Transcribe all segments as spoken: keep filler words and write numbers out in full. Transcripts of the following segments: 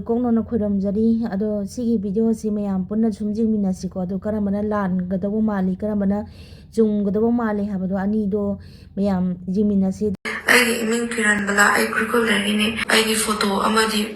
ꯀꯣꯛꯅꯣꯅ ꯈꯣꯏꯔꯝꯖꯔꯤ꯫ ꯑꯗꯣ ꯁꯤꯒꯤ ꯚꯤꯗꯤꯑꯣꯁꯤ ꯃꯌꯥꯝ ꯄꯨꯟꯅ ꯁꯨꯝ ꯌꯦꯡꯃꯤꯟꯅꯁꯤꯀꯣ꯫ ꯑꯗꯣ ꯀꯔꯝꯕꯅ ꯂꯥꯟꯒꯗꯧꯕ ꯃꯥꯜꯂꯤ, ꯀꯔꯝꯕꯅ ꯆꯨꯝꯒꯗꯧꯕ ꯃꯥꯜꯂꯤ ꯍꯥꯏꯕꯗꯣ ꯑꯅꯤꯗꯣ ꯃꯌꯥꯝ ꯌꯦꯡꯃꯤꯟꯅꯁꯤ꯫ ꯑꯩꯒꯤ ꯏꯃꯤꯡ ꯀꯤꯔꯟꯕꯂꯥ, ꯑꯩ ꯈꯨꯔꯈꯨꯜꯗꯒꯤꯅꯤ꯫ ꯑꯩꯒꯤ ꯐꯣꯇꯣ ꯑꯃꯗꯤ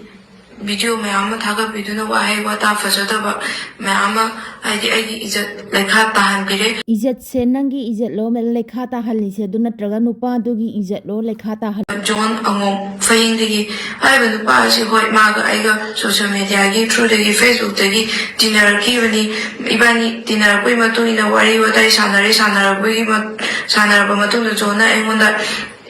ꯚꯤꯗꯤꯑꯣ ꯃꯌꯥꯝ ꯑꯃ ꯊꯥꯒꯠꯄꯤꯗꯨꯅ ꯋꯥꯍꯩ ꯋꯥꯇꯥ ꯐꯖꯗꯕ ꯃꯌꯥꯝ ꯑꯃ, ꯍꯥꯏꯗꯤ ꯑꯩꯒꯤ ꯏꯖꯠ ꯂꯩꯈꯥ ꯇꯥꯍꯟꯕꯤꯔꯦ꯫ ꯏꯖꯠꯁꯦ ꯅꯪꯒꯤ ꯏꯖꯠꯂꯣ ꯂꯩꯈꯥ ꯇꯥꯍꯜꯂꯤꯁꯦ, ꯑꯗꯨ ꯅꯠꯇ꯭ꯔꯒ ꯅꯨꯄꯥꯗꯨꯒꯤ ꯏꯖꯠꯂꯣ ꯂꯩꯈꯥ ꯇꯥꯍꯜ- ꯖꯣꯟ ꯑꯉꯣꯝ ꯐꯌꯦꯡꯗꯒꯤ꯫ ꯍꯥꯏꯔꯤꯕ ꯅꯨꯄꯥ ꯑꯁꯤ, ꯍꯣꯏ, ꯃꯥꯒ ꯑꯩꯒ ꯁꯣꯁꯤꯌꯦꯜ ꯃꯦꯗꯤꯌꯥꯒꯤ ꯊ꯭ꯔꯨꯗꯒꯤ, ꯐꯦꯁꯕꯨꯛꯇꯒꯤ ꯇꯤꯟꯅꯔꯛꯈꯤꯕꯅꯤ꯫ ꯏꯕꯥꯅꯤ ꯇꯤꯟꯅꯔꯛꯄꯒꯤ ꯃꯇꯨꯡ ꯏꯟꯅ ꯋꯥꯔꯤ ꯋꯥꯇꯥꯏ ꯁꯥꯟꯅꯔꯦ꯫ ꯁꯥꯟꯅꯔꯛꯄꯒꯤ ꯃ-, ꯁꯥꯟꯅꯔꯕ ꯃꯇꯨꯡꯗ ꯖꯣꯟꯅ ꯑꯩꯉꯣꯟꯗ,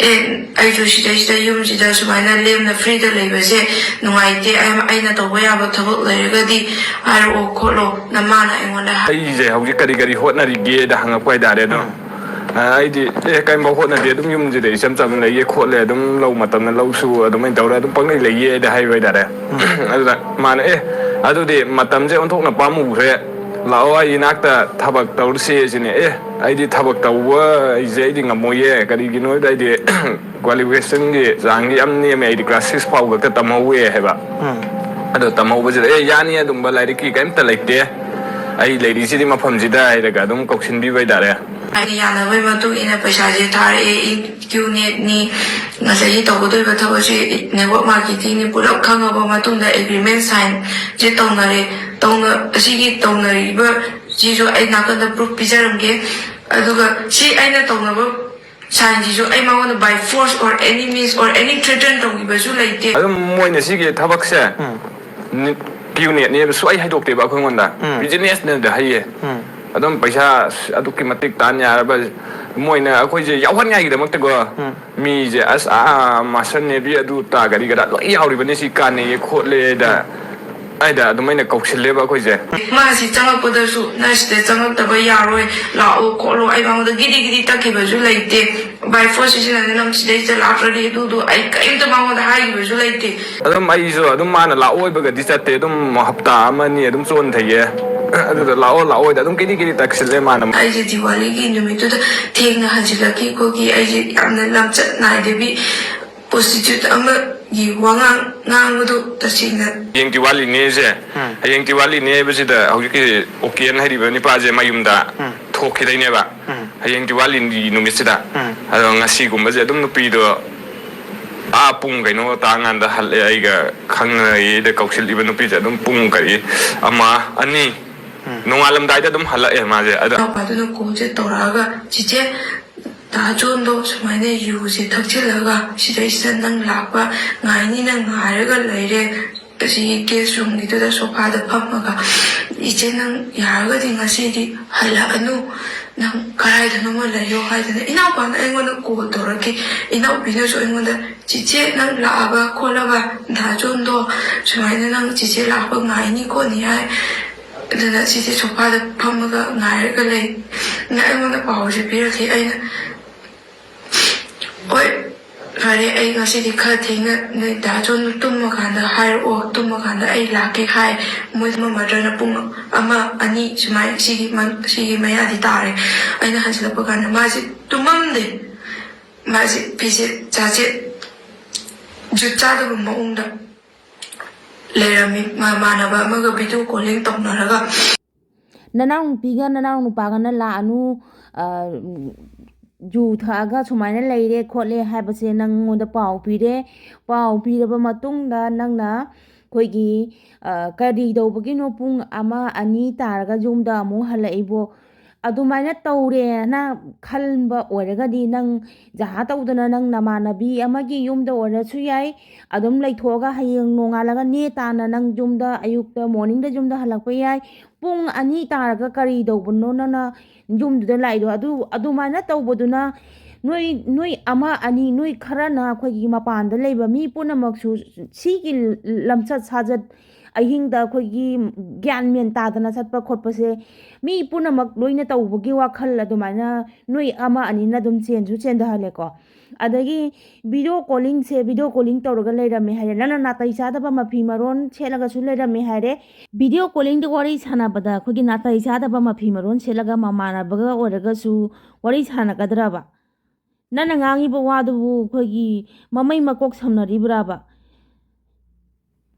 "ꯑꯦ, ꯑꯩꯁꯨ ꯁꯤꯗꯩꯁꯤꯗ ꯌꯨꯝꯁꯤꯗ ꯁꯨꯃꯥꯏꯅ ꯂꯦꯝꯅ ꯐ꯭ꯔꯤꯗ ꯂꯩꯕꯁꯦ ꯅꯨꯡꯉꯥꯏꯇꯦ, ꯑꯩ-, ꯑꯩꯅ ꯇꯧꯕ ꯌꯥꯕ ꯊꯕꯛ ꯂꯩꯔꯒꯗꯤ ꯍꯥꯏꯔꯛꯑꯣ ꯈꯣꯠꯂꯣ", ꯅꯃꯥꯅ ꯑꯩꯉꯣꯟꯗ ꯍꯥꯏ꯫ ꯑꯩꯁꯦ ꯍꯧꯖꯤꯛ ꯀꯔꯤ ꯀꯔꯤ ꯍꯣꯠꯅꯔꯤꯒꯦꯗ ꯍꯪꯉꯛꯄ ꯍꯥꯏꯇꯥꯔꯦ ꯑꯗꯨꯝ꯫ ꯎꯝ꯫ ꯑ, ꯑꯩꯗꯤ, "ꯑꯦ, ꯀꯔꯤꯝꯐꯥꯎ ꯍꯣꯠꯅꯗꯦ, ꯑꯗꯨꯝ ꯌꯨꯝꯁꯤꯗ ꯏꯆꯝ ꯆꯝꯅ ꯂꯩꯌꯦ ꯈꯣꯠꯂꯦ, ꯑꯗꯨꯝ ꯂꯧ ꯃꯇꯝꯗ ꯂꯧꯁꯨ ꯑꯗꯨꯃꯥꯏꯅ ꯇꯧꯔꯦ, ꯑꯗꯨꯝ ꯄꯪꯂꯩ ꯂꯩꯌꯦꯗ" ꯍꯥꯏꯕ ꯍꯥꯏꯇꯥꯔꯦ꯫ ꯎꯝ꯫ ꯑꯗꯨꯗ ꯃꯥꯅ, "ꯑꯦ, ꯑꯗꯨꯗꯤ ꯃꯇꯝꯁꯦ ꯑꯣꯟꯊꯣꯛꯅ ꯄꯥꯝꯃꯨꯈ꯭ꯔꯦ, ꯂꯥꯛꯑꯣ ꯑꯩ ꯏꯅꯥꯛꯇ ꯊꯕꯛ ꯇꯧꯔꯁꯦ" ꯁꯤꯅꯦ꯫ ꯑꯦ, ꯑꯩꯗꯤ ꯊꯕꯛ ꯇꯧꯕ ꯑꯩꯁꯦ ꯑꯩꯗꯤ ꯉꯝꯃꯣꯏꯌꯦ, ꯀꯔꯤꯒꯤꯅꯣ ꯍꯥꯏꯕꯗ ꯑꯩꯗꯤ ꯀ꯭ꯋꯥꯂꯤꯐꯤꯀꯦꯁꯟꯒꯤ ꯆꯥꯡꯗꯤ ꯌꯥꯝ ꯅꯦꯝꯃꯦ, ꯑꯩꯗꯤ ꯀ꯭ꯂꯥꯁ ꯁꯤꯛꯁ ꯐꯥꯎ ꯈꯛꯇ ꯇꯝꯍꯧꯋꯦ ꯍꯥꯏꯕ꯫ ꯎꯝ꯫ ꯑꯗꯣ ꯇꯝꯍꯧꯕꯁꯤꯗ, "ꯑꯦ, ꯌꯥꯅꯤ, ꯑꯗꯨꯝꯕ ꯂꯥꯏꯔꯤꯛꯀꯤ ꯀꯔꯤꯝꯇ ꯂꯩꯇꯦ, ꯑꯩ ꯂꯩꯔꯤꯁꯤꯗꯤ ꯃꯐꯝꯁꯤꯗ" ꯍꯥꯏꯔꯒ ꯑꯗꯨꯝ ꯀꯧꯁꯤꯟꯕꯤꯕ ꯍꯥꯏꯇꯥꯔꯦ꯫ ꯍꯥꯏꯗꯤ ꯌꯥꯅꯕꯒꯤ ꯃꯇꯨꯡ ꯏꯟꯅ ꯄꯩꯁꯥꯁꯦ ꯊꯥꯔꯛꯑꯦ꯫ ꯀ꯭ꯌꯨ ꯅꯦꯠꯅꯤ, ꯉꯁꯥꯏꯒꯤ ꯇꯧꯒꯗꯧꯔꯤꯕ ꯊꯕꯛꯁꯤ ꯅꯦꯠꯋꯥꯔꯛ ꯃꯥꯔꯀꯦꯇꯤꯡꯅꯤ, ꯄꯨꯂꯞ ꯈꯪꯉꯕ ꯃꯇꯨꯡꯗ ꯑꯦꯒ꯭ꯔꯤꯃꯦꯟ ꯁꯥꯏꯟꯁꯦ ꯇꯧꯅꯔꯦ꯫ ꯇꯧꯅ-, ꯑꯁꯤꯒꯤ ꯇꯧꯅꯔꯤꯕ ꯁꯤꯁꯨ ꯑꯩ ꯅꯥꯀꯟꯗ ꯄ꯭ꯔꯨꯐ ꯄꯤꯖꯔꯝꯒꯦ꯫ ꯑꯗꯨꯒ ꯁꯤ ꯑꯩꯅ ꯇꯧꯅꯕ ꯁꯥꯏꯟꯁꯤꯁꯨ ꯑꯩ ꯃꯉꯣꯟꯗ by force or any means or any threaten ꯇꯧꯈꯤꯕꯁꯨ ꯂꯩꯇꯦ꯫ ꯑꯗꯨꯝ ꯃꯣꯏꯅ ꯁꯤꯒꯤ ꯊꯕꯛꯁꯦ ꯎꯝ꯫ ꯅꯤ-, ꯀ꯭ꯌꯨ ꯅꯦꯠꯅꯦꯕ ꯁꯨꯡꯍꯥꯏ ꯍꯥꯏꯗꯣꯛꯇꯦꯕ ꯑꯩꯈꯣꯏꯉꯣꯟꯗ꯫ ꯎꯝ꯫ ꯕꯤꯖꯤꯅꯦꯁꯅꯦꯗ ꯍꯥꯏꯌꯦ꯫ ꯎꯝ꯫ ꯑꯗꯨꯝ ꯄꯩꯁꯥ ꯑꯗꯨꯛꯀꯤ ꯃꯇꯤꯛ ꯇꯥꯟ ꯌꯥꯔꯕ, ꯃꯣꯏꯅ ꯑꯩꯈꯣꯏꯁꯦ ꯌꯥꯎꯍꯟꯉꯥꯏꯒꯤꯗꯃꯛꯇꯀꯣ꯫ ꯎꯝ꯫ ꯃꯤꯁꯦ ꯑꯁ, ꯑꯥ, ꯃꯥꯁꯇꯔ ꯅꯦꯚꯤ ꯑꯗꯨ ꯇꯥ ꯀꯔꯤ ꯀꯔꯥ ꯂꯣꯏ ꯌꯥꯎꯔꯤꯕꯅꯤ, ꯁꯤ ꯀꯥꯟꯅꯩꯌꯦ ꯈꯣꯠꯂꯦꯗ꯫ ꯎꯝ꯫ ꯍꯥꯏꯗ ꯑꯗꯨꯃꯥꯏꯅ ꯀꯧꯁꯤꯜꯂꯦꯕ ꯑꯩꯈꯣꯏꯁꯦ꯫ ꯃꯥꯁꯤ ꯆꯪꯉꯛꯄꯗꯁꯨ, "ꯅꯪ ꯁꯤꯗ ꯆꯪꯉꯛꯇꯕ ꯌꯥꯔꯣꯏ, ꯂꯥꯛꯑꯣ ꯈꯣꯠꯂꯣ", ꯑꯩ ꯃꯉꯣꯟꯗ ꯒꯤꯗꯤ ꯒꯤꯗꯤ ꯇꯛꯈꯤꯕꯁꯨ ꯂꯩꯇꯦ꯫ By force ꯁꯤꯖꯤꯟꯅꯗꯅ ꯅꯪ ꯁꯤꯗꯩꯁꯤꯗ ꯂꯥꯛꯇ꯭ꯔꯗꯤ ꯑꯗꯨꯗꯣ ꯑꯩ ꯀꯔꯤꯝꯇ ꯃꯉꯣꯟꯗ ꯍꯥꯏꯈꯤꯕꯁꯨ ꯂꯩꯇꯦ꯫ ꯑꯗꯨꯝ ꯑꯩꯁꯨ ꯑꯗꯨꯝ ꯃꯥꯅ ꯂꯥꯛꯑꯣꯏꯕꯒꯗꯤ ꯆꯠꯇꯦ, ꯑꯗꯨꯝ ꯍꯞꯇꯥ ꯑꯃ ꯑꯅꯤ ꯑꯗꯨꯝ ꯆꯣꯟꯊꯩꯌꯦ꯫ ꯑꯗꯨꯗ ꯂꯥꯛꯑꯣ ꯂꯥꯛꯑꯣꯏꯗ ꯑꯗꯨꯝ ꯀꯤꯗꯤ ꯀꯤꯗꯤ ꯇꯛꯁꯤꯜꯂꯦ ꯃꯥꯅ꯫ ꯑꯩꯁꯦ ꯗꯤꯋꯥꯂꯤꯒꯤ ꯅꯨꯃꯤꯠꯇꯨꯗ ꯊꯦꯡꯅ ꯍꯟꯖꯤꯜꯂꯛꯈꯤ ꯈꯣꯠꯈꯤ, ꯑꯩꯁꯦ ꯌꯥꯝꯅ ꯂꯝꯆꯠ ꯅꯥꯏꯗꯕꯤ prostitute ꯑꯃ ꯒꯤ ꯋꯥꯉꯥꯡ ꯉꯥꯡꯕꯗꯨ ꯇꯁꯦꯡꯅ ꯍꯌꯦꯡ ꯗꯤꯋꯥꯂꯤꯅꯦꯁꯦ, ꯎꯝ꯫ ꯍꯌꯦꯡ ꯗꯤꯋꯥꯂꯤꯅꯦ ꯍꯥꯏꯕꯁꯤꯗ ꯍꯧꯖꯤꯛꯀꯤ ꯑꯣꯀꯦꯟ ꯍꯥꯏꯔꯤꯕ ꯅꯤꯄꯥꯁꯦ ꯃꯌꯨꯝꯗ ꯎꯝ꯫ ꯊꯣꯛꯈꯤꯗꯣꯏꯅꯦꯕ꯫ ꯎꯝ꯫ ꯍꯌꯦꯡ ꯗꯤꯋꯥꯂꯤꯒꯤ ꯅꯨꯃꯤꯠꯁꯤꯗ꯫ ꯎꯝ꯫ ꯑꯗꯣ ꯉꯁꯤꯒꯨꯝꯕꯁꯦ ꯑꯗꯨꯝ ꯅꯨꯄꯤꯗꯣ ꯑꯥ ꯄꯨꯡ ꯀꯩꯅꯣ ꯇꯥꯀꯥꯟꯗ ꯍꯜꯂꯛꯑꯦ꯫ ꯑꯩꯒ ꯈꯪꯅꯩꯗ ꯀꯧꯁꯤꯜꯂꯤꯕ ꯅꯨꯄꯤꯁꯦ ꯑꯗꯨꯝ ꯄꯨꯡ ꯀꯔꯤ ꯑꯃ, ꯑꯅꯤ, ꯎꯝ꯫ ꯅꯣꯡꯉꯥꯜꯂꯝꯗꯥꯏꯗ ꯑꯗꯨꯝ ꯍꯜꯂꯛꯑꯦ ꯃꯥꯁꯦ꯫ ꯑꯗꯣ ꯏꯅꯥꯎꯄꯥꯗꯨꯅ ꯀꯣꯜꯁꯦ ꯇꯧꯔꯛꯑꯒ, "ꯆꯤꯆꯦ, ꯗꯥ ꯖꯣꯟꯗꯣ ꯁꯨꯃꯥꯏꯅ ꯌꯨꯁꯦ ꯊꯛꯆꯤꯜꯂꯒ ꯁꯤꯗꯩꯁꯤꯗ ꯅꯪ ꯂꯥꯛꯄ ꯉꯥꯏꯅꯤ, ꯅꯪ ꯉꯥꯏꯔꯒ ꯂꯩꯔꯦ꯫ ꯑꯁꯤꯒꯤ ꯒꯦꯁ ꯔꯨꯝꯒꯤꯗꯨꯗ ꯁꯣꯐꯥꯗ ꯐꯝꯃꯒ, ꯏꯆꯦ, ꯅꯪ ꯌꯥꯔꯒꯗꯤ ꯉꯁꯤꯗꯤ ꯍꯜꯂꯛꯑꯅꯨ, ꯅꯪ ꯀꯗꯥꯏꯗꯅꯣꯃ ꯂꯩꯌꯣ" ꯍꯥꯏꯗꯅ ꯏꯅꯥꯎꯄꯥꯅ ꯑꯩꯉꯣꯟꯗ ꯀꯣꯜ ꯇꯧꯔꯛꯈꯤ꯫ ꯏꯅꯥꯎꯄꯤꯅꯁꯨ ꯑꯩꯉꯣꯟꯗ, "ꯆꯤꯆꯦ, ꯅꯪ ꯂꯥꯛꯑꯕ ꯈꯣꯠꯂꯕ? ꯗꯥ ꯖꯣꯟꯗꯣ ꯁꯨꯃꯥꯏꯅ ꯅꯪ ꯆꯤꯆꯦ ꯂꯥꯛꯄ ꯉꯥꯏꯅꯤ ꯈꯣꯠꯅꯤ ꯍꯥꯏ"꯫ ꯑꯗꯨꯅ ꯁꯤꯁꯦ ꯁꯣꯐꯥꯗ ꯐꯝꯃꯒ ꯉꯥꯏꯔꯒ ꯂꯩ꯫ ꯑꯩꯉꯣꯟꯗ ꯄꯥꯎꯁꯦ ꯄꯤꯔꯛꯈꯤ꯫ ꯑꯩꯅ, "ꯍꯣꯏ, ꯐꯔꯦ, ꯑꯩ ꯉꯁꯤꯗꯤ ꯈꯔ ꯊꯦꯡꯅ ꯅꯣꯏ ꯗꯥ ꯖꯣꯟ ꯇꯨꯝꯃꯀꯥꯟꯗ ꯍꯥꯏꯔꯛꯑꯣ, ꯇꯨꯝꯃꯀꯥꯟꯗ ꯑꯩ ꯂꯥꯛꯀꯦ" ꯍꯥꯏ꯫ ꯃꯣꯏ ꯇꯨꯝꯃꯝꯃꯗ꯭ꯔꯅ ꯄꯨꯡ ꯑꯃ, ꯑꯅꯤ ꯁꯨꯃꯥꯏꯅ ꯁꯤꯒꯤ ꯃ-, ꯁꯤꯒꯤ ꯃꯌꯥꯗꯤ ꯇꯥꯔꯦ꯫ ꯑꯩꯅ ꯍꯟꯖꯤꯜꯂꯛꯄ ꯀꯥꯟꯗ ꯃꯥꯁꯦ ꯇꯨꯝꯃꯝꯗꯦ꯫ ꯃꯥꯁꯦ ꯐꯤꯖꯦꯠ ꯆꯥꯖꯦꯠ ꯖꯨꯠ ꯆꯥꯗꯕ ꯃꯑꯣꯡꯗ ꯂꯩꯔꯝꯃꯤ꯫ ꯃꯃꯥꯟꯅꯕ ꯑꯃꯒ ꯚꯤꯗꯤꯑꯣ ꯀꯣꯂꯤꯡ ꯇꯧꯅꯔꯒ, "ꯅꯅꯥꯎꯅꯨꯄꯤꯒ ꯅꯅꯥꯎꯅꯨꯄꯥꯒꯅ ꯂꯥꯛꯑꯅꯨ, ꯑ, ꯖꯨ ꯊꯛꯑꯒ ꯁꯨꯃꯥꯏꯅ ꯂꯩꯔꯦ ꯈꯣꯠꯂꯦ ꯍꯥꯏꯕꯁꯦ ꯅꯪꯉꯣꯟꯗ ꯄꯥꯎ ꯄꯤꯔꯦ꯫ ꯄꯥꯎ ꯄꯤꯔꯕ ꯃꯇꯨꯡꯗ ꯅꯪꯅ ꯑꯩꯈꯣꯏꯒꯤ, ꯑ, ꯀꯔꯤ ꯇꯧꯕꯒꯤꯅꯣ ꯄꯨꯡ ꯑꯃ, ꯑꯅꯤ ꯇꯥꯔꯒ ꯌꯨꯝꯗ ꯑꯃꯨꯛ ꯍꯜꯂꯛꯏꯕꯣ?" ꯑꯗꯨꯃꯥꯏꯅ ꯇꯧꯔꯦꯅ ꯈꯟꯕ ꯑꯣꯏꯔꯒꯗꯤ, ꯅꯪ ꯖꯍꯥ ꯇꯧꯗꯅ ꯅꯪ ꯅꯃꯥꯟꯅꯕꯤ ꯑꯃꯒꯤ ꯌꯨꯝꯗ ꯑꯣꯏꯔꯁꯨ ꯌꯥꯏ, ꯑꯗꯨꯝ ꯂꯩꯊꯣꯛꯑꯒ ꯍꯌꯦꯡ ꯅꯣꯡꯉꯥꯜꯂꯒ ꯅꯦ ꯇꯥꯅ ꯅꯪ ꯌꯨꯝꯗ, ꯑꯌꯨꯛꯇ, ꯃꯣꯔꯅꯤꯡꯗ ꯌꯨꯝꯗ ꯍꯜꯂꯛꯄ ꯌꯥꯏ꯫ ꯄꯨꯡ ꯑꯅꯤ ꯇꯥꯔꯒ ꯀꯔꯤ ꯇꯧꯕꯅꯣ ꯅꯪꯅ ꯌꯨꯝꯗꯨꯗ ꯂꯥꯛꯏꯗꯣ? ꯑꯗꯨ, ꯑꯗꯨꯃꯥꯏꯅ ꯇꯧꯕꯗꯨꯅ ꯅꯣꯏ, ꯅꯣꯏ ꯑꯃ ꯑꯅꯤ, ꯅꯣꯏ ꯈꯔꯅ ꯑꯩꯈꯣꯏꯒꯤ ꯃꯄꯥꯟꯗ ꯂꯩꯕ ꯃꯤ ꯄꯨꯝꯅꯃꯛꯁꯨ ꯁꯤꯒꯤ ꯂꯝꯆꯠ ꯁꯥꯖꯠ, ꯑꯍꯤꯡꯗ ꯑꯩꯈꯣꯏꯒꯤ ꯒ꯭ꯌꯥꯟ ꯃꯦꯟ ꯇꯥꯗꯅ ꯆꯠꯄ ꯈꯣꯠꯄꯁꯦ ꯃꯤ ꯄꯨꯝꯅꯃꯛ ꯂꯣꯏꯅ ꯇꯧꯕꯒꯤ ꯋꯥꯈꯜ ꯑꯗꯨꯃꯥꯏꯅ ꯅꯣꯏ ꯑꯃ ꯑꯅꯤꯅ ꯑꯗꯨꯝ ꯆꯦꯟꯁꯨ ꯆꯦꯟꯊꯍꯜꯂꯦꯀꯣ꯫ ꯑꯗꯒꯤ ꯚꯤꯗꯤꯑꯣ ꯀꯣꯂꯤꯡꯁꯦ, ꯚꯤꯗꯤꯑꯣ ꯀꯣꯂꯤꯡ ꯇꯧꯔꯒ ꯂꯩꯔꯝꯃꯦ ꯍꯥꯏꯔꯦ, ꯅꯪꯅ ꯅꯥꯇꯩ ꯆꯥꯗꯕ ꯃꯐꯤ ꯃꯔꯣꯟ ꯁꯦꯠꯂꯒꯁꯨ ꯂꯩꯔꯝꯃꯦ ꯍꯥꯏꯔꯦ꯫ ꯚꯤꯗꯤꯑꯣ ꯀꯣꯂꯤꯡꯗ ꯋꯥꯔꯤ ꯁꯥꯟꯅꯕꯗ ꯑꯩꯈꯣꯏꯒꯤ ꯅꯥꯇꯩ ꯆꯥꯗꯕ ꯃꯐꯤ ꯃꯔꯣꯟ ꯁꯦꯠꯂꯒ ꯃꯃꯥꯟꯅꯕꯒ ꯑꯣꯏꯔꯒꯁꯨ ꯋꯥꯔꯤ ꯁꯥꯟꯅꯒꯗ꯭ꯔꯕ? ꯅꯪꯅ ꯉꯥꯡꯉꯤꯕ ꯋꯥꯗꯨꯕꯨ ꯑꯩꯈꯣꯏꯒꯤ ꯃꯃꯩ ꯃꯀꯣꯛ ꯁꯝꯅꯔꯤꯕ꯭ꯔꯥꯕ?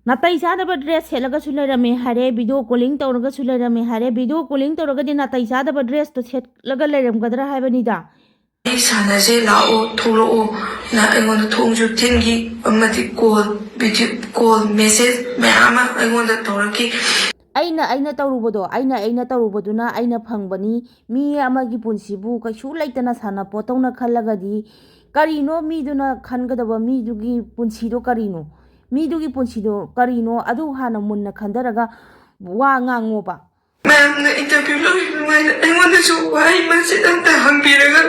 ꯅꯥꯇꯩ ꯆꯥꯗꯕ ꯗ꯭ꯔꯦꯁ ꯁꯦꯠꯂꯒꯁꯨ ꯂꯩꯔꯝꯃꯦ ꯍꯥꯏꯔꯦ, ꯚꯤꯗꯤꯑꯣ ꯀꯣꯂꯤꯡ ꯇꯧꯔꯒꯁꯨ ꯂꯩꯔꯝꯃꯦ ꯍꯥꯏꯔꯦ꯫ ꯚꯤꯗꯤꯑꯣ ꯀꯣꯂꯤꯡ ꯇꯧꯔꯒꯗꯤ ꯅꯥꯇꯩ ꯆꯥꯗꯕ ꯗ꯭ꯔꯦꯁꯇꯣ ꯁꯦꯠꯂꯒ ꯂꯩꯔꯝꯒꯗ꯭ꯔꯥ ꯍꯥꯏꯕꯅꯤꯗ꯫ ꯑꯩ ꯁꯥꯟꯅꯁꯦ ꯂꯥꯛꯑꯣ, ꯊꯣꯛꯂꯛꯑꯣ ꯅ ꯑꯩꯉꯣꯟꯗ ꯊꯣꯡꯁꯨ ꯊꯤꯟꯈꯤ, ꯑꯃꯗꯤ ꯀꯣꯜ, ꯚꯤꯗꯤꯑꯣ ꯀꯣꯜ, ꯃꯦꯁꯦꯖ ꯃꯌꯥꯝ ꯑꯃ ꯑꯩꯉꯣꯟꯗ ꯇꯧꯔꯛꯈꯤ꯫ ꯑꯩꯅ ꯑꯩꯅ ꯇꯧꯔꯨꯕꯗꯣ, ꯑꯩꯅ ꯑꯩꯅ ꯇꯧꯔꯨꯕꯗꯨꯅ ꯑꯩꯅ ꯐꯪꯕꯅꯤ꯫ ꯃꯤ ꯑꯃꯒꯤ ꯄꯨꯟꯁꯤꯕꯨ ꯀꯩꯁꯨ ꯂꯩꯇꯅ ꯁꯥꯟꯅꯄꯣꯠꯇꯧꯅ ꯈꯜꯂꯒꯗꯤ, ꯀꯔꯤꯅꯣ ꯃꯤꯗꯨꯅ ꯈꯟꯒꯗꯕ? ꯃꯤꯗꯨꯒꯤ ꯄꯨꯟꯁꯤꯗꯣ ꯀꯔꯤꯅꯣ? ꯃꯤꯗꯨꯒꯤ ꯄꯨꯟꯁꯤꯗꯣ ꯀꯔꯤꯅꯣ? ꯑꯗꯨ ꯍꯥꯟꯅ ꯃꯨꯟꯅ ꯈꯟꯊꯔꯒ ꯋꯥ ꯉꯥꯡꯉꯣꯕ꯫ ꯃꯌꯥꯝꯅ ꯏꯟꯇꯔꯚ꯭ꯌꯨ ꯂꯧꯔꯤꯕ ꯑꯗꯨꯃꯥꯏꯅ ꯑꯩꯉꯣꯟꯗꯁꯨ ꯋꯥꯍꯩ ꯃꯆꯤꯠ ꯑꯝꯇ ꯍꯪꯕꯤꯔꯒ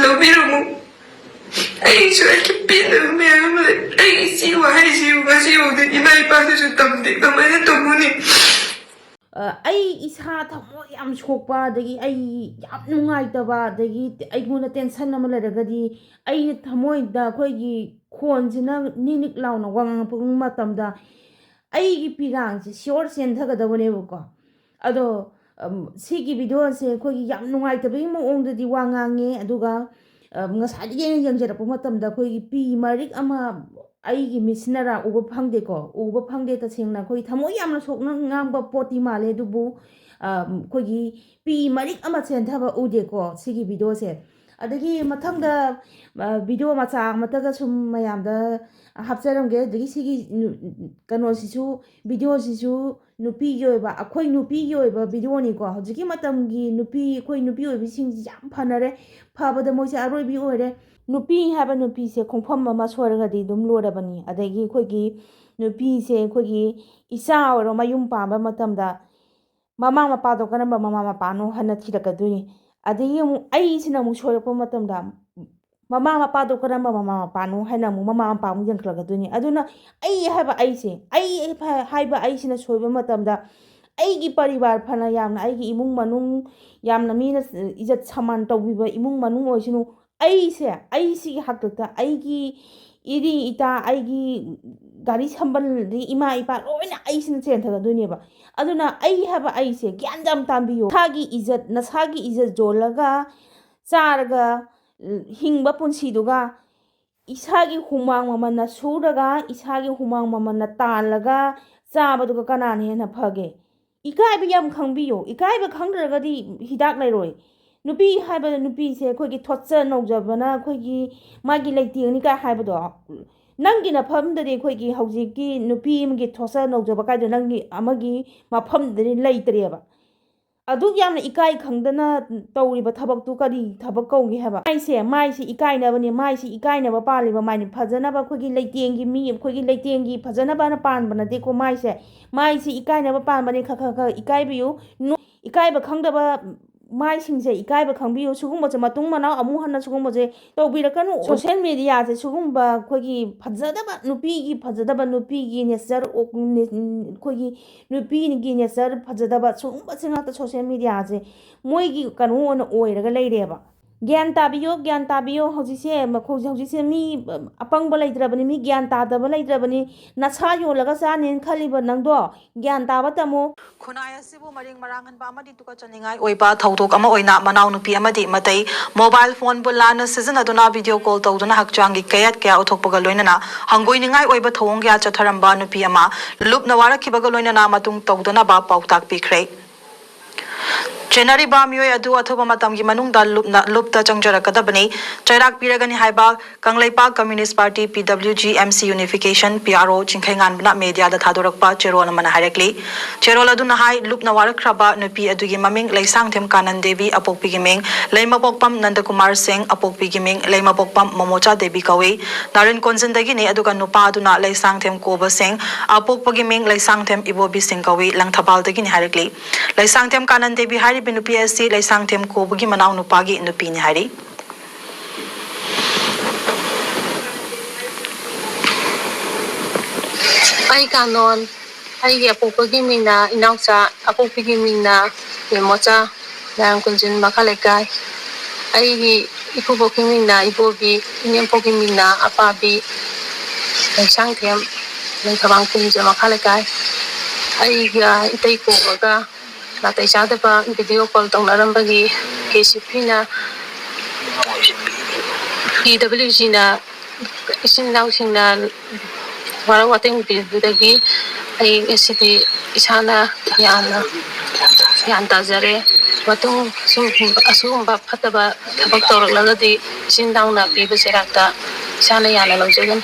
ꯂꯧꯕꯤꯔꯝꯃꯨ꯫ ꯑꯩꯒꯤꯁꯨ ꯑꯩꯒꯤ ꯄꯦꯟꯗꯕ ꯃꯌꯥꯝ ꯑꯃ ꯂꯩ꯫ ꯑꯩꯒꯤ ꯏꯆꯦ ꯋꯥꯍꯩꯁꯤ ꯉꯁꯤ ꯐꯥꯎꯗ ꯏꯃꯥ ꯏꯄꯥꯗꯁꯨ ꯇꯝꯗꯦ꯫ ꯀꯃꯥꯏꯅ ꯇꯝꯃꯨꯅꯤ? ꯑ, ꯑꯩ ꯏꯁꯥ ꯊꯃꯣꯏ ꯌꯥꯝ ꯁꯣꯛꯄ, ꯑꯗꯒꯤ ꯑꯩ ꯌꯥꯝ ꯅꯨꯡꯉꯥꯏꯇꯕ, ꯑꯗꯒꯤ ꯑꯩꯉꯣꯟꯗ ꯇꯦꯟꯁꯟ ꯑꯃ ꯂꯩꯔꯒꯗꯤ, ꯑꯩ ꯊꯃꯣꯏꯗ ꯑꯩꯈꯣꯏꯒꯤ ꯈꯣꯟꯁꯤꯅ ꯅꯤꯛ ꯅꯤꯛ ꯂꯥꯎꯅ ꯋꯥ ꯉꯥꯡꯉꯛꯄ ꯃꯇꯝꯗ ꯑꯩꯒꯤ ꯄꯤꯔꯥꯡꯁꯦ ꯁꯤꯌꯣꯔ ꯆꯦꯟꯊꯒꯗꯕꯅꯦꯕꯀꯣ꯫ ꯑꯗꯣ, ꯑꯝ, ꯁꯤꯒꯤ ꯚꯤꯗꯤꯑꯣꯁꯦ ꯑꯩꯈꯣꯏꯒꯤ ꯌꯥꯝ ꯅꯨꯡꯉꯥꯏꯇꯕꯒꯤ ꯃꯑꯣꯡꯗꯗꯤ ꯋꯥ ꯉꯥꯡꯉꯦ, ꯑꯗꯨꯒ, ꯑ, ꯉꯁꯥꯏꯗꯒꯤ ꯑꯩꯅ ꯌꯦꯡꯖꯔꯛꯄ ꯃꯇꯝꯗ ꯑꯩꯈꯣꯏꯒꯤ ꯄꯤ ꯃꯔꯤꯛ ꯑꯃ ꯑꯩꯒꯤ ꯃꯤꯠꯁꯤꯅꯔꯥ ꯎꯕ ꯐꯪꯗꯦꯀꯣ, ꯎꯕ ꯐꯪꯗꯦ꯫ ꯇꯁꯦꯡꯅ ꯑꯩꯈꯣꯏ ꯊꯃꯣꯏ ꯌꯥꯝꯅ ꯁꯣꯛꯅ ꯉꯥꯡꯕ ꯄꯣꯠꯇꯤ ꯃꯥꯜꯂꯦ, ꯑꯗꯨꯕꯨ, ꯑ, ꯑꯩꯈꯣꯏꯒꯤ ꯄꯤ ꯃꯔꯤꯛ ꯑꯃ ꯆꯦꯟꯊꯕ ꯎꯗꯦꯀꯣ ꯁꯤꯒꯤ ꯚꯤꯗꯤꯑꯣꯁꯦ꯫ ꯑꯗꯒꯤ ꯃꯊꯪꯗ, ꯑ, ꯚꯤꯗꯤꯑꯣ ꯃꯆꯥ ꯑꯃꯠꯇꯒ ꯁꯨꯝ ꯃꯌꯥꯝꯗ ꯍꯥꯞꯆꯔꯝꯒꯦ꯫ ꯑꯗꯒꯤ ꯁꯤꯒꯤ ꯅꯨ-, ꯀꯩꯅꯣꯁꯤꯁꯨ, ꯚꯤꯗꯤꯑꯣꯁꯤꯁꯨ ꯅꯨꯄꯤꯒꯤ ꯑꯣꯏꯕ, ꯑꯩꯈꯣꯏ ꯅꯨꯄꯤꯒꯤ ꯑꯣꯏꯕ ꯚꯤꯗꯤꯑꯣꯅꯤꯀꯣ꯫ ꯍꯧꯖꯤꯛꯀꯤ ꯃꯇꯝꯒꯤ ꯅꯨꯄꯤ, ꯑꯩꯈꯣꯏ ꯅꯨꯄꯤ ꯑꯣꯏꯕꯤꯁꯤꯡꯁꯤ ꯌꯥꯝ ꯐꯅꯔꯦ, ꯐꯕꯗ ꯃꯣꯏꯁꯦ ꯑꯔꯣꯏꯕꯤ ꯑꯣꯏꯔꯦ꯫ ꯅꯨꯄꯤ ꯍꯥꯏꯕ ꯅꯨꯄꯤꯁꯦ ꯈꯣꯡꯐꯝ ꯑꯃ ꯁꯣꯏꯔꯒꯗꯤ ꯑꯗꯨꯝ ꯂꯣꯏꯔꯕꯅꯤ꯫ ꯑꯗꯒꯤ ꯑꯩꯈꯣꯏꯒꯤ ꯅꯨꯄꯤꯁꯦ ꯑꯩꯈꯣꯏꯒꯤ ꯏꯆꯥ ꯑꯣꯏꯔꯣ, ꯃꯌꯨꯝ ꯄꯥꯟꯕ ꯃꯇꯝꯗ ꯃꯃꯥ ꯃꯄꯥꯗꯣ ꯀꯔꯝꯕ ꯃꯃꯥ ꯃꯄꯥꯅꯣ ꯍꯥꯏꯅ ꯊꯤꯔꯛꯀꯗꯣꯏꯅꯤ꯫ ꯑꯗꯒꯤ ꯑꯃꯨꯛ ꯑꯩꯁꯤꯅ ꯑꯃꯨꯛ ꯁꯣꯏꯔꯛꯄ ꯃꯇꯝꯗ ꯃꯃꯥ ꯃꯄꯥꯗꯣ ꯀꯔꯝꯕ ꯃꯃꯥ ꯃꯄꯥꯅꯣ ꯍꯥꯏꯅ ꯑꯃꯨꯛ ꯃꯃꯥ ꯃꯄꯥ ꯑꯃꯨꯛ ꯌꯦꯡꯈꯠꯂꯛꯀꯗꯣꯏꯅꯤ꯫ ꯑꯗꯨꯅ ꯑꯩ ꯍꯥꯏꯕ ꯑꯩꯁꯦ, ꯑꯩ ꯍꯥꯏꯕ ꯑꯩꯁꯤꯅ ꯁꯣꯏꯕ ꯃꯇꯝꯗ ꯑꯩꯒꯤ ꯄꯔꯤꯕꯥꯔ ꯐꯅ ꯌꯥꯝꯅ, ꯑꯩꯒꯤ ꯏꯃꯨꯡ ꯃꯅꯨꯡ ꯌꯥꯝꯅ ꯃꯤꯅ ꯏꯖꯠ ꯁꯃꯥꯟ ꯇꯧꯕꯤꯕ ꯏꯃꯨꯡ ꯃꯅꯨꯡ ꯑꯣꯏꯁꯅꯨ, ꯑꯩꯁꯦ, ꯑꯩꯁꯤꯒꯤ ꯍꯥꯛꯇꯛꯇ ꯑꯩꯒꯤ ꯏꯔꯤ ꯏꯇꯥ, ꯑꯩꯒꯤ ꯒꯥꯔꯤ ꯁꯝꯕꯜ, ꯑꯗꯒꯤ ꯏꯃꯥ ꯏꯄꯥ ꯂꯣꯏꯅ ꯑꯩꯁꯤꯅ ꯆꯦꯟꯊꯒꯗꯣꯏꯅꯦꯕ꯫ ꯑꯗꯨꯅ ꯑꯩ ꯍꯥꯏꯕ ꯑꯩꯁꯦ ꯒ꯭ꯌꯥꯟ ꯌꯥꯝ ꯇꯥꯟꯕꯤꯌꯣ꯫ ꯅꯁꯥꯒꯤ ꯏꯖꯠ, ꯅꯁꯥꯒꯤ ꯏꯖꯠ ꯌꯣꯜꯂꯒ ꯆꯥꯔꯒ ꯍꯤꯡꯕ ꯄꯨꯟꯁꯤꯗꯨꯒ ꯏꯁꯥꯒꯤ ꯍꯨꯃꯥꯡ ꯃꯃꯜꯅ ꯁꯨꯔꯒ, ꯏꯁꯥꯒꯤ ꯍꯨꯃꯥꯡ ꯃꯃꯜꯅ ꯇꯥꯜꯂꯒ ꯆꯥꯕꯗꯨꯒ ꯀꯅꯥꯅ ꯍꯦꯟꯅ ꯐꯒꯦ? ꯏꯀꯥꯏꯕ ꯌꯥꯝ ꯈꯪꯕꯤꯌꯨ꯫ ꯏꯀꯥꯏꯕ ꯈꯪꯗ꯭ꯔꯒꯗꯤ ꯍꯤꯗꯥꯛ ꯂꯩꯔꯣꯏ꯫ ꯅꯨꯄꯤ ꯍꯥꯏꯕ ꯅꯨꯄꯤꯁꯦ ꯑꯩꯈꯣꯏꯒꯤ ꯊꯣꯠꯆ ꯅꯧꯖꯕꯅ ꯑꯩꯈꯣꯏꯒꯤ ꯃꯥꯒꯤ ꯂꯩꯇꯦꯡꯅꯤ ꯀꯥꯏ ꯍꯥꯏꯕꯗꯣ, ꯅꯪꯒꯤ ꯅꯐꯝꯗꯗꯤ ꯑꯩꯈꯣꯏꯒꯤ ꯍꯧꯖꯤꯛꯀꯤ ꯅꯨꯄꯤ ꯑꯃꯒꯤ ꯊꯣꯠꯆ ꯅꯧꯖꯕ ꯀꯥꯏꯗꯣ ꯅꯪꯒꯤ ꯑꯃꯒꯤ ꯃꯐꯝꯗꯗꯤ ꯂꯩꯇ꯭ꯔꯦꯕ꯫ ꯑꯗꯨꯛ ꯌꯥꯝꯅ ꯏꯀꯥꯏ ꯈꯪꯗꯅ ꯇꯧꯔꯤꯕ ꯊꯕꯛꯇꯨ ꯀꯔꯤ ꯊꯕꯛ ꯀꯧꯒꯦ ꯍꯥꯏꯕ? ꯃꯥꯏꯁꯦ, ꯃꯥꯏꯁꯦ ꯏꯀꯥꯏꯅꯕꯅꯦ, ꯃꯥꯏꯁꯦ ꯏꯀꯥꯏꯅꯕ ꯄꯥꯜꯂꯤꯕ ꯃꯥꯏꯅ ꯐꯖꯅꯕ ꯑꯩꯈꯣꯏꯒꯤ ꯂꯩꯇꯦꯡꯒꯤ ꯃꯤ, ꯑꯩꯈꯣꯏꯒꯤ ꯂꯩꯇꯦꯡꯒꯤ ꯐꯖꯅꯕꯅ ꯄꯥꯟꯕ ꯅꯠꯇꯦꯀꯣ ꯃꯥꯏꯁꯦ꯫ ꯃꯥꯏꯁꯦ ꯏꯀꯥꯏꯅꯕ ꯄꯥꯟꯕꯅꯦ, ꯈꯔ ꯈꯔ ꯈꯔ ꯏꯀꯥꯏꯕꯤꯌꯨ꯫ ꯅꯣ-, ꯏꯀꯥꯏꯕ ꯈꯪꯗꯕ ꯃꯥꯏꯁꯤꯡꯁꯦ ꯏꯀꯥꯏꯕ ꯈꯪꯕꯤꯌꯨ꯫ ꯁꯤꯒꯨꯝꯕꯁꯦ ꯃꯇꯨꯡ ꯃꯅꯥꯎ ꯑꯃꯨꯛ ꯍꯟꯅ ꯁꯤꯒꯨꯝꯕꯁꯦ ꯇꯧꯕꯤꯔꯛꯀꯅꯨ꯫ ꯁꯣꯁꯦꯜ ꯃꯦꯗꯤꯌꯥꯁꯦ ꯁꯤꯒꯨꯝꯕ ꯑꯩꯈꯣꯏꯒꯤ ꯐꯖꯗꯕ, ꯅꯨꯄꯤꯒꯤ ꯐꯖꯗꯕ, ꯅꯨꯄꯤꯒꯤ ꯅꯦꯆꯔ, ꯑꯩꯈꯣꯏꯒꯤ ꯅꯨꯄꯤꯒꯤ ꯅꯦꯆꯔ ꯐꯖꯗꯕ ꯁꯤꯒꯨꯝꯕꯁꯦ ꯉꯥꯛꯇ ꯁꯣꯁꯦꯜ ꯃꯦꯗꯤꯌꯥꯁꯦ ꯃꯣꯏꯒꯤ ꯀꯩꯅꯣ ꯑꯣꯏꯅ ꯑꯣꯏꯔꯒ ꯂꯩꯔꯦꯕ꯫ ꯒ꯭ꯌꯥꯟ ꯇꯥꯕꯤꯌꯣ, ꯒ꯭ꯌꯥꯟ ꯇꯥꯕꯤꯌꯣ꯫ ꯍꯧꯖꯤꯛꯁꯦ ꯃꯈꯣꯏ, ꯍꯧꯖꯤꯛꯁꯦ ꯃꯤ ꯑꯄꯪꯕ ꯂꯩꯇ꯭ꯔꯕꯅꯤ, ꯃꯤ ꯒ꯭ꯌꯥꯟ ꯇꯥꯗꯕ ꯂꯩꯇ꯭ꯔꯕꯅꯤ꯫ ꯅꯁꯥ ꯌꯣꯜꯂꯒ ꯆꯥꯅꯦꯅ ꯈꯜꯂꯤꯕ ꯅꯪꯗꯣ ꯒ꯭ꯌꯥꯟ ꯇꯥꯕ ꯇꯝꯃꯨ꯫ ꯈꯨꯟꯅꯥꯏ ꯑꯁꯤꯕꯨ ꯃꯔꯤꯡ ꯃꯔꯥꯡꯍꯟꯕ ꯑꯃꯗꯤ ꯇꯨꯀꯠꯆꯅꯤꯡꯉꯥꯏ ꯑꯣꯏꯕ ꯊꯧꯗꯣꯛ ꯑꯃ ꯑꯣꯏꯅ ꯃꯅꯥꯎꯅꯨꯄꯤ ꯑꯃꯗꯤ ꯃꯇꯩ ꯃꯣꯕꯥꯏꯜ ꯐꯣꯟꯕꯨ ꯂꯥꯟꯅ ꯁꯤꯖꯤꯟꯅꯗꯨꯅ ꯚꯤꯗꯤꯑꯣ ꯀꯣꯜ ꯇꯧꯗꯨꯅ ꯍꯛꯆꯥꯡꯒꯤ ꯀꯌꯥꯠ ꯀꯌꯥ ꯎꯠꯊꯣꯛꯄꯒ ꯂꯣꯏꯅꯅ ꯍꯪꯒꯣꯏꯅꯤꯡꯉꯥꯏ ꯑꯣꯏꯕ ꯊꯧꯑꯣꯡ ꯀꯌꯥ ꯆꯠꯊꯔꯝꯕ ꯅꯨꯄꯤ ꯑꯃ ꯂꯨꯞꯅ ꯋꯥꯔꯛꯈꯤꯕꯒ ꯂꯣꯏꯅꯅ ꯃꯇꯨꯡ ꯇꯧꯗꯅꯕ ꯄꯥꯎꯇꯥꯛ ꯄꯤꯈ꯭ꯔꯦ꯫ ꯆꯦꯟꯅꯔꯤꯕ ꯃꯤꯑꯣꯏ ꯑꯗꯨ ꯑꯊꯨꯕ ꯃꯇꯝꯒꯤ ꯃꯅꯨꯡꯗ ꯂꯨꯞꯅ, ꯂꯨꯞꯇ ꯆꯪꯖꯔꯛꯀꯗꯕꯅꯤ, ꯆꯩꯔꯥꯛ ꯄꯤꯔꯒꯅꯤ ꯍꯥꯏꯕ ꯀꯪꯂꯩꯄꯥꯛ ꯀꯝꯌꯨꯅꯤꯁ꯭ꯠ ꯄꯥꯔꯇꯤ, ꯄꯤ W G M C ꯌꯨꯅꯤꯐꯤꯀꯦꯁꯟ, P R ꯑꯣ, ꯆꯤꯡꯈꯩꯉꯥꯟꯕꯅ ꯃꯦꯗꯤꯌꯥꯗ ꯊꯥꯗꯣꯔꯛꯄ ꯆꯦꯔꯣꯜ ꯑꯃꯅ ꯍꯥꯏꯔꯛꯂꯤ꯫ ꯆꯦꯔꯣꯜ ꯑꯗꯨꯅ ꯍꯥꯏ, ꯂꯨꯞꯅ ꯋꯥꯔꯛꯈ꯭ꯔꯕ ꯅꯨꯄꯤ ꯑꯗꯨꯒꯤ ꯃꯃꯤꯡ ꯂꯩꯁꯥꯡꯊꯦꯝ ꯀꯥꯅꯟ ꯗꯦꯕꯤ, ꯑꯄꯣꯛꯄꯤꯒꯤ ꯃꯤꯡ ꯂꯩꯃꯄꯣꯛꯄꯝ ꯅꯟꯗꯀꯨꯃꯥꯔ ꯁꯤꯡ, ꯑꯄꯣꯛꯄꯤꯒꯤ ꯃꯤꯡ ꯂꯩꯃꯄꯣꯛꯄꯝ ꯃꯣꯃꯣꯆꯥ ꯗꯦꯕꯤ ꯀꯧꯏ꯫ ꯅꯥꯔꯤꯟ ꯀꯣꯟꯖꯤꯟꯗꯒꯤꯅꯤ, ꯑꯗꯨꯒ ꯅꯨꯄꯥ ꯑꯗꯨꯅ ꯂꯩꯁꯥꯡꯊꯦꯝ ꯀꯣꯕ ꯁꯤꯡ, ꯑꯄꯣꯛꯄꯒꯤ ꯃꯤꯡ ꯂꯩꯁꯥꯡꯊꯦꯝ ꯏꯕꯣꯕꯤ ꯁꯤꯡ ꯀꯧꯏ, ꯂꯪꯊꯕꯥꯜꯗꯒꯤꯅꯤ ꯍꯥꯏꯔꯛꯂꯤ꯫ ꯂꯩꯁꯥꯡꯊꯦꯝ ꯀꯥꯅꯟ ꯗꯦꯕꯤ ꯍꯥꯏꯔꯤꯕꯤ ꯅꯨꯄꯤ ꯑꯁꯤ ꯂꯩꯁꯥꯡꯊꯦꯝ ꯀꯣꯕꯒꯤ ꯃꯅꯥꯎ ꯅꯨꯄꯥꯒꯤ ꯅꯨꯄꯤꯅꯤ ꯍꯥꯏꯔꯤ꯫ ꯑꯩ ꯀꯥꯅꯣꯟ, ꯑꯩꯒꯤ ꯑꯄꯣꯛꯄꯒꯤ ꯃꯤꯡꯅ ꯏꯅꯥꯎꯆꯥ, ꯑꯄꯣꯛꯄꯤꯒꯤ ꯃꯤꯡꯅ ꯃꯦꯃꯣꯆꯥ, ꯅꯥꯔꯤꯟ ꯀꯣꯟꯖꯤꯟ ꯃꯈꯥ ꯂꯩꯀꯥꯏ꯫ ꯑꯩꯒꯤ ꯏꯀꯨꯕꯣꯛꯀꯤ ꯃꯤꯡꯅ ꯏꯕꯣꯕꯤ, ꯏꯅꯦꯝꯄꯣꯛꯀꯤ ꯃꯤꯡꯅ ꯑꯄꯥꯕꯤ, ꯂꯩꯁꯥꯡꯊꯦꯝ, ꯂꯪꯊꯕꯥꯜ ꯀꯨꯟꯖ ꯃꯈꯥ ꯂꯩꯀꯥꯏ꯫ ꯑꯩꯒ ꯏꯇꯩ ꯀꯣꯕꯒ ꯅꯥꯇꯩ ꯆꯥꯗꯕ ꯚꯤꯗꯤꯑꯣ ꯀꯣꯜ ꯇꯧꯅꯔꯝꯕꯒꯤ ꯀꯦ ꯁꯤ ꯄꯤꯅ ꯄꯤ ꯗꯕ꯭ꯂꯤꯎ ꯖꯤꯅ ꯏꯆꯤꯟ ꯏꯅꯥꯎꯁꯤꯡꯅ ꯋꯥꯔꯧ ꯋꯥꯇꯦꯡ ꯄꯤꯕꯗꯒꯤ ꯑꯩ ꯉꯁꯤꯗꯤ ꯏꯁꯥꯅ ꯌꯥꯝꯅ ꯒ꯭ꯌꯥꯟ ꯇꯥꯖꯔꯦ꯫ ꯃꯇꯨꯡ ꯁꯨꯝ ꯑꯁꯤꯒꯨꯝꯕ ꯐꯠꯇꯕ ꯊꯕꯛ ꯇꯧꯔꯛꯂꯒꯗꯤ ꯏꯆꯤꯟ ꯏꯅꯥꯎꯅ ꯄꯤꯕ ꯆꯩꯔꯥꯛꯇ ꯏꯁꯥꯅ ꯌꯥꯅ ꯂꯧꯖꯒꯅꯤ꯫